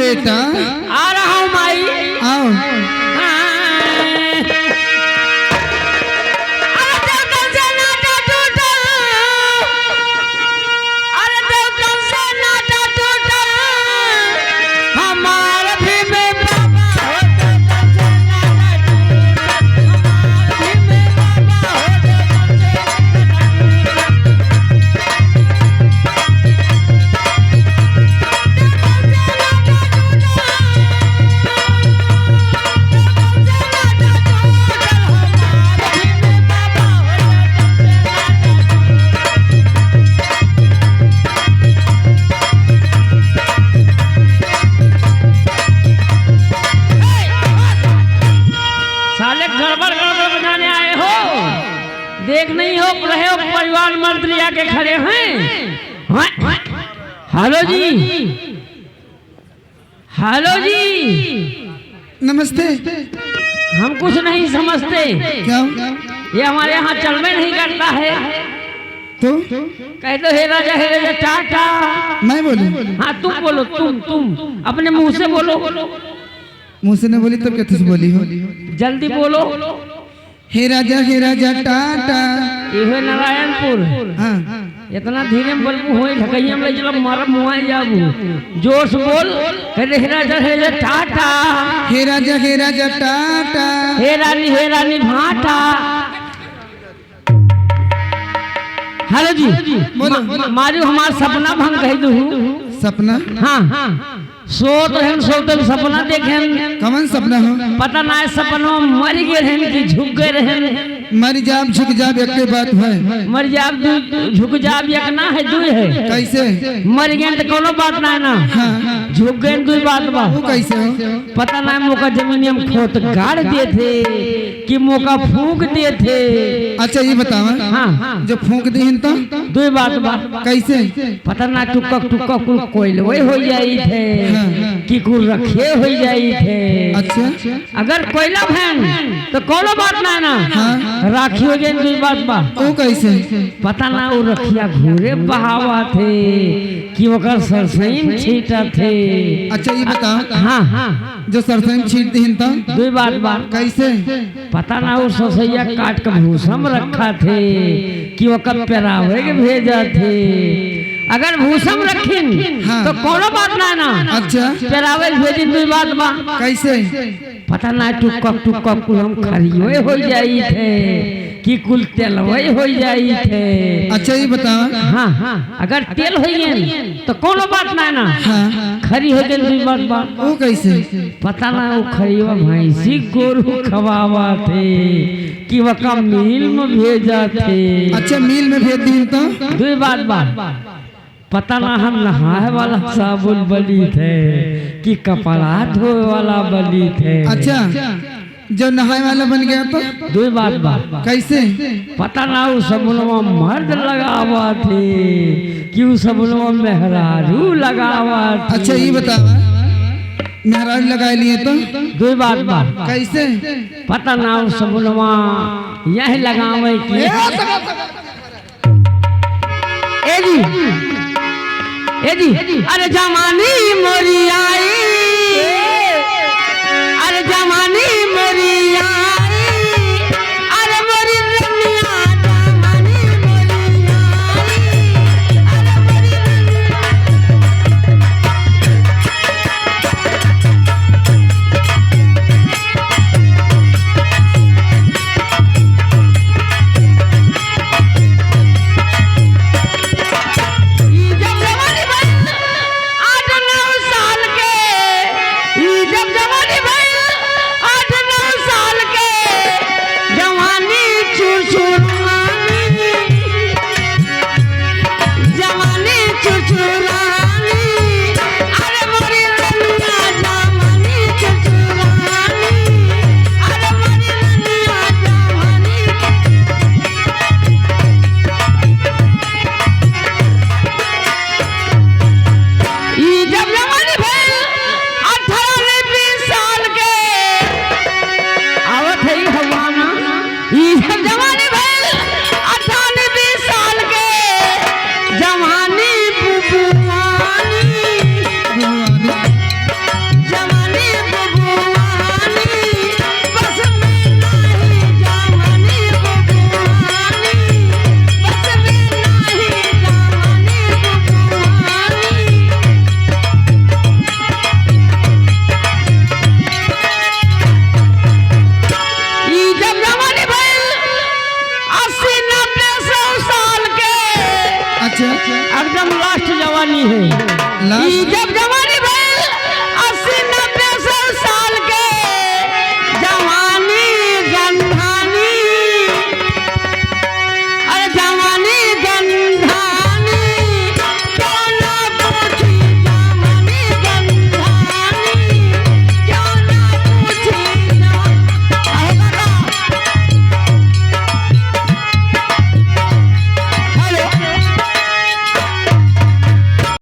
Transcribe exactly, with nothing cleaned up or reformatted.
बेटा। आ रहा हूँ माई। आओ। हाँ। अरे देवतन से नाता टूटल, अरे देवतन से नाता टूटल, हमार भीम बाबा हो। देवतन से नाता टूटल, हमार भीम बाबा हो। देवतन से नाता टूटल। साले गड़बड़ गड़बड़ बनाने आए हो, देख नहीं हो रहे हो परिवार मंत्री आके खड़े हैं। हाँ? हेलो जी, हेलो जी। नमस्ते। हम कुछ नहीं समझते। क्या? ये हमारे यहाँ चलबे नहीं करता है। तो? कह दो, "हे राजा, हे राजा, टाटा।" मैं बोलूं? हाँ, तुम बोलो, तुम, तुम। अपने मुंह से बोलो। मुंह से नहीं बोली, तब कैसे से बोली हो? जल्दी बोलो। हे राजा, हे राजा, टाटा। इहो नारायणपुर। हाँ। इतना धीरे में बोलबू, होई ढकैया में ले चलो, मारब, मुआ जाबू। जोर से बोल, कह दे, "हे राजा, हे राजा, टाटा।" हे राजा, हे राजा, टाटा। हे रानी, हे रानी, भाटा। हेलो जी, बोलो। मा-, मारियो हमार सपना भंग कह दू। सपना? हाँ। सोत रहन, सोते में सपना देखेन। कवन सपना हो? पता ना है सपनवा मर गए रहन कि झुक गए रहन। मर जाब, झुक जाब, एक बात है। मर जाब, दु-, झुक जाब, एक ना है, दुई है। कैसे? मर गए तो कोनो बात ना है ना। हाँ। झुक गए, दुई बात बा। वो कैसे हो? पता ना है, मोका जमीन में खोत गाड़ देथे कि मोका फूंक देथे। अच्छा, ये बतावा। हाँ। जो फूंक दीहिन तो? दुई बात बा। कैसे? पता ना टुक्का टुक्का कुल कोयलवे हो जाई थे, हाँ। कि कुल रखे हो जाई थे। अच्छा। अगर कोयला भैन तो कोनो बात ना ना। हाँ। राखी हो जाए, दुई बात बा। वो कैसे? पता ना वो रखिया घूरे बहावा थे कि ओकर सरसई में छीटा थे। अच्छा, ये बता। हाँ। जो सरसई में छीट दीहिन तो? दुई बात बा। कैसे? पता ना वो सरसैया काट के भूसा में रखा थे कि ओकर पेरावे के भेजा थे। अगर भूसा में रखिन, हाँ। तो कोनो बात ना ना। अच्छा। पेरावे के भेजिन, दुई बात बा। कैसे? पता ना टुक्का टुक्का कुल हम खरियो हो जाई थे कि कुल तेलवे हो जाई थे। अच्छा, ये बता। हाँ, हाँ। अगर तेल होइए तो कोनो बात ना ना। हाँ। खरी हो गए, दुई बात बा। वो कैसे? पता ना वो खरियो भैंसी गोरू खवावा थे कि वका मिल में भेजा थे। अच्छा, मिल में भेज दीन तो? दुई बात बा। पता ना हम नहाए वाला साबुन बनी थे कि कपड़ा धोए वाला बनी थे। अच्छा, जो नहाए वाला बन गया तो? दुई बात बा। कैसे? पता ना उ सबुनवा मर्द लगावा थे कि उ सबुनवा मेहरारू लगावा थे। अच्छा, ये बता, मेहरारू लगा लिए तो? दुई बात बा। कैसे? पता ना उ सबुनवा यह लगावे की। ए, ए जी, ए जी, अरे जवानी मोरी आई, अरे जवानी मोरी आई, अरे मोरी रमिया जवानी मोरी आई, अरे मोरी रमिया। ई जब जवानी भइल आठ नौ साल के, ई जब